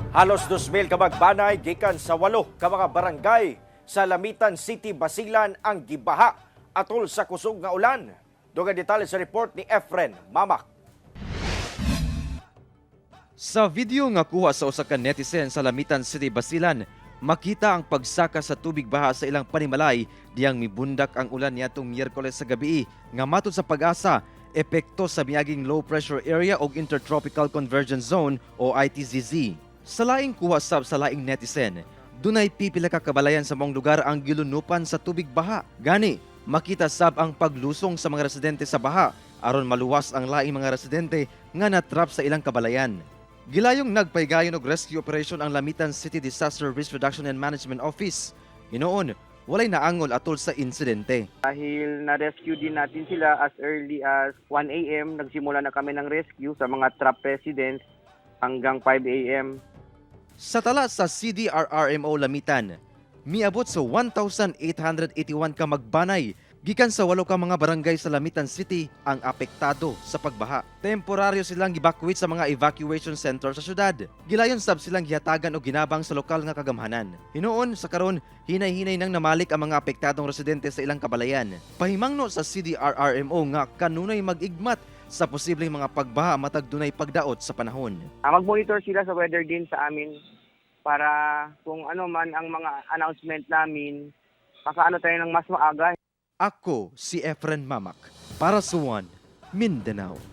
Halos 2,000 ka magbanay gikan sa walo ka mga barangay sa Lamitan City, Basilan ang gibaha atol sa kusog nga ulan. Dugang detalye sa report ni Efren Mamak. Sa video nga kuha sa usa ka netizen sa Lamitan City, Basilan, makita ang pagsaka sa tubig baha sa ilang panimalay diyang mibundak ang ulan niadtong Miyerkules sa gabi nga matud sa PAGASA, epekto sa miaging low pressure area og Intertropical Convergence Zone o ITCZ. Sa laing kuha sab sa laing netizen, dunay pipila ka kabalayan sa maong lugar ang gilunupan sa tubig baha. Gani, makita sab ang paglusong sa mga residente sa baha aron maluwas ang laing mga residente nga natrap sa ilang kabalayan. Gilayong nagpaygayon og rescue operation ang Lamitan City Disaster Risk Reduction and Management Office. Hinuon, walay naangol atol sa insidente. Dahil na-rescue din natin sila as early as 1 a.m. Nagsimula na kami ng rescue sa mga trapped residents hanggang 5 a.m. Sa tala sa CDRRMO Lamitan, miabot sa 1,881 ka magbanay gikan sa walo ka mga barangay sa Lamitan City ang apektado sa pagbaha. Temporaryo silang gibakwit sa mga evacuation center sa syudad. Gilayon sab silang gihatagan og ginabang sa lokal nga kagamhanan. Hinuon sa karon, hinay-hinay nang namalik ang mga apektadong residente sa ilang kabalayan. Pahimangno sa CDRRMO nga kanunay mag-igmat sa posibleng mga pagbaha matag dunay pagdaot sa panahon. Mag-monitor sila sa weather din sa amin para kung ano man ang mga announcement namin, makaano tayo ng mas maaga. Ako si Efren Mamak para sa One Mindanao.